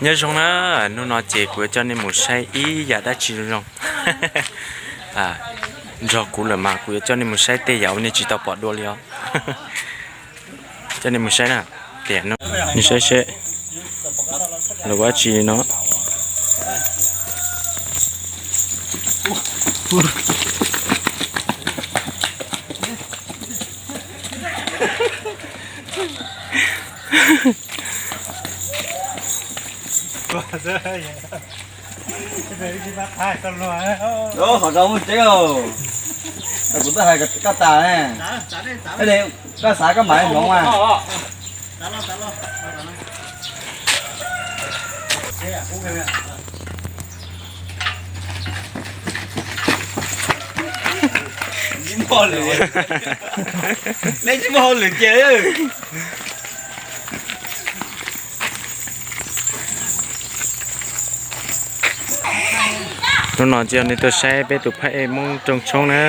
Nyob zoo na, hnub no ces kuv yuav coj nej mus saib ib yam dab tsi zoo zoo. Nrog kuv lawm mas kuv yuav coj nej mus saib tej yam uas nej tsis tau pom dua li os. Coj nej mus saib na, tiam no nej saib seb lawv ua dab tsi no. Qhov zoo muaj tseeb, kuv twb hais koj tas ne, koj xav koj mam li hloov mas. Neb tsis muaj hauj lwm cia. Hnub no ces nej tuaj saib peb tus phab ej Hmoob Rooj Tshoob na,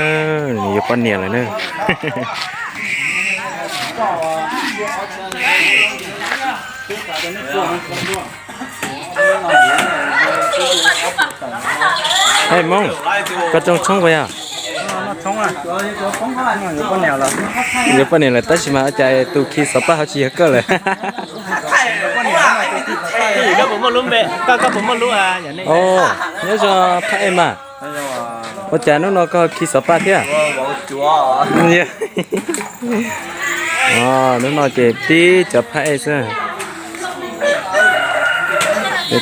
nws yuav poj niam lawm na. Hej Hmoob, koj Rooj Tshoob puas yog? Yuav poj niam lawm tab sis mas ua cas tus khi xov paj ho tsis yog koj lawm? Nyob zoo phab ej mas, ua cas hnub no koj khi xov paj thiab? Hnub no ces tib cov phab ej xwb.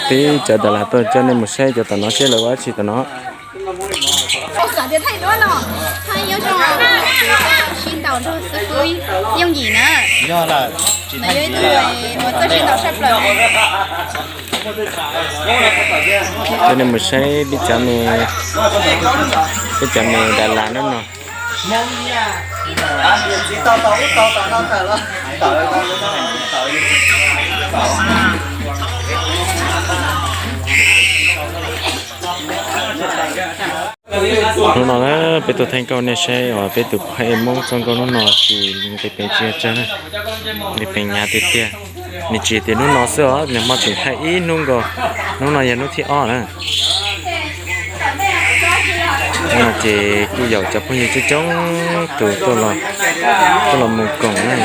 Tib cov das las tuaj coj nej mus saib cov tom no seb lawv ua dab tsi tom no. Sib ntaus nrog xib fwb Yooj Yim na. Nws yog ib tug uas txawj sib ntaus tshaj plaws. Coj nej mus saib peb cov me, peb cov me das las hnub no. Hnub no na peb tuaj thaij nkauj nej saib uas peb tus phab ej Hmoob txoj nkauj hnub no tsis nqis peev tsis tsawg na, nqis peev hnyav tiag tiag. Nws tsis tias hnub no xwb os, nws hmo tseem thaij ib hnub nkaus, hnub no yog hnub thib ob na. Hnub no ces kuj yaum cov phooj ywg coob coob tus tuaj los, tuaj los mus koom na.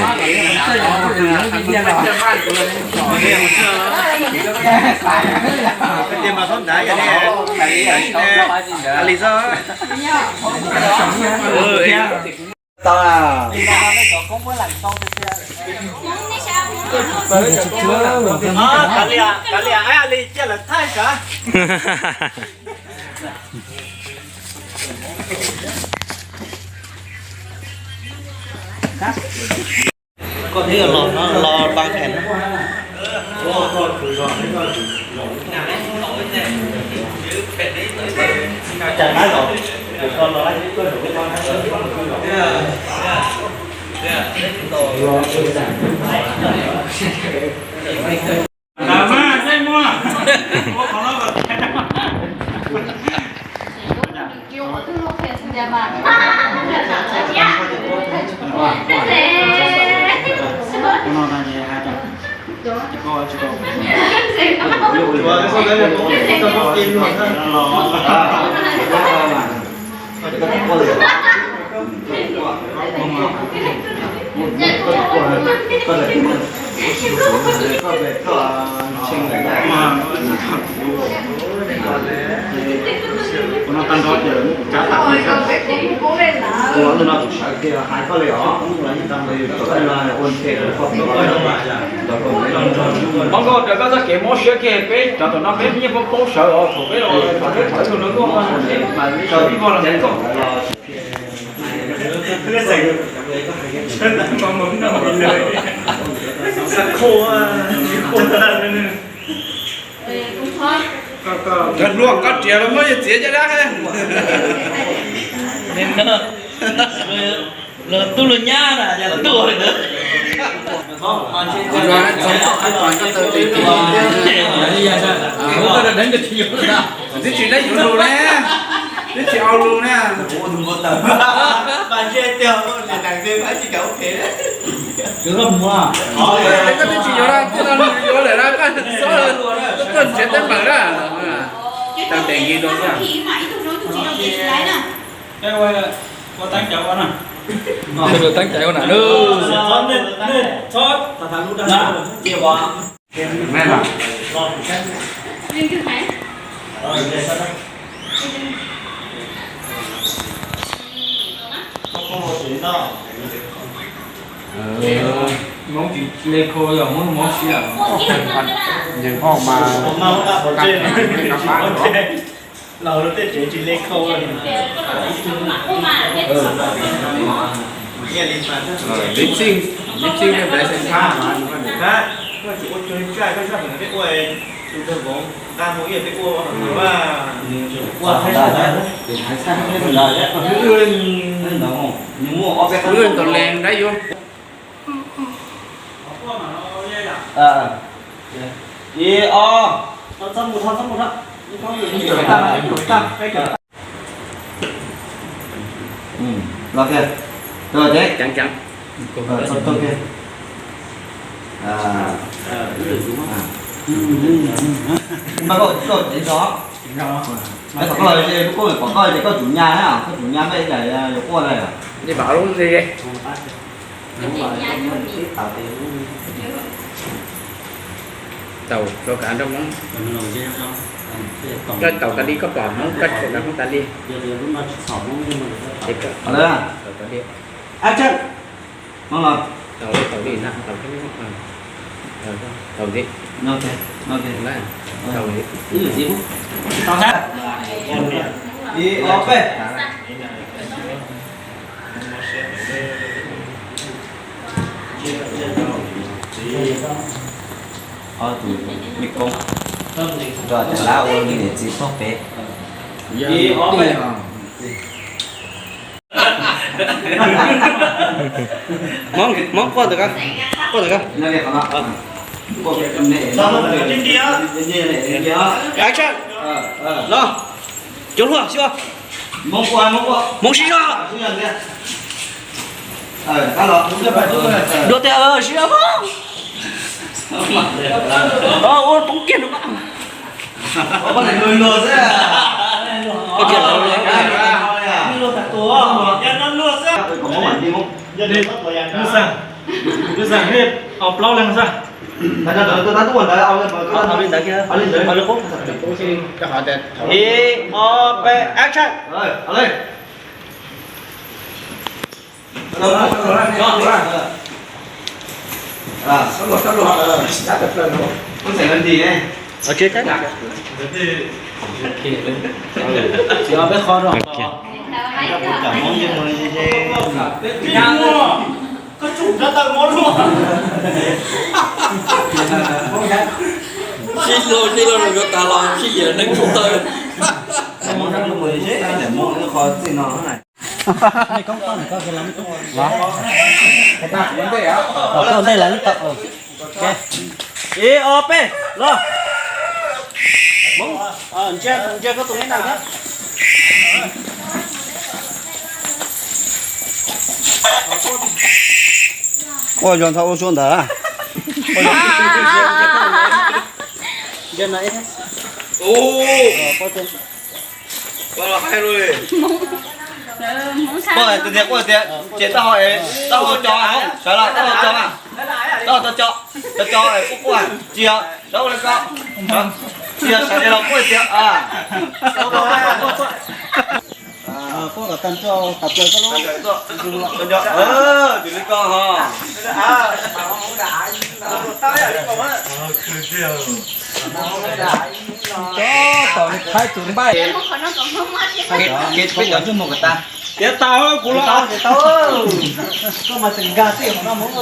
Hmoob Nkauj, raws koj txoj kev mob siab kiag, peb cov tom no peb nyiaj poob poob sawv os, thaum peb los thaum peb thawv tug no tuaj mas sawv ib vog los ntawm koj. Cov hluas koj riam los muab yawg txiav caj dab. Luag tub luag nyab na, yog luag tub ua li ntawd. Twb tsis dab yuav lus ne, twb tsis au lus ne. Koj twb tsis yuav, koj yuav lawm na, koj txhob Tes nki rau thiab. Ua teeb caiv ua na. Ua teeb caiv ua na. Hmoob tsis le khau yog Hmoob mob siab. Yog ho mas los tej tsev tsis le khau. Lip sync, lip sync với bé Sen Thab mà. Koj tsis ua cuag tshaj, koj tshaj peb ua tus nrog vauv nqa mus ib yam peb ua ua. Tus leeg dab yuav. Ib, ob. Los kiag, tau ces, tau kiag. Mas koj, koj cev tso. Koj, koj, koj pom koj ces koj tsum nyas na, koj tsum nyas npaj ib yam yuav quaj na. Li pam lub nti. Taus rau kav nrog Hmoob. Koj taus tas li koj pom Hmoob, koj taus tas Hmoob tas li. Ces koj taus tas li. Action. Taus li, taus li na, taus li. Taus li. Taus li. Ib, ob, peb. Ob tug me koob nrog cov lab ua li niam txiv pog pem. Ib, ob, peb. Hmoob, Hmoob quaj ntawm ko, quaj ntawm ko. Action. Los, cov hluas, Hmoob sib zog. Dua tiag, sib zog. Ua poob kiag no. Lub xeem, lub xeem nej au plaub leeg xwb. Ib, ob, peb, action. Sib luag sib luag rau yuav tas los sib yias neeb tsuj taw. Ib, ob, peb, los. Ntsia, ntsia koj tus neb na. Ua zoo txhob ua suab ntawd. Ntsia no. Quaj tias quaj tias ces taub hau, taub hau co, sawv los taub hau co, taub hau co, co, co, quaj quaj, tsis yog, sawv ua li ko, tsis yog sawv los quaj tias, quaj kom tag nrho tas plaws koj lub, tsis li ko ho. Cov tom Thaib tus npaij. Peb cov ntsej muag kom tas. Tiav tas kuv los. Koj mas tseem nkag tij hauv no mus.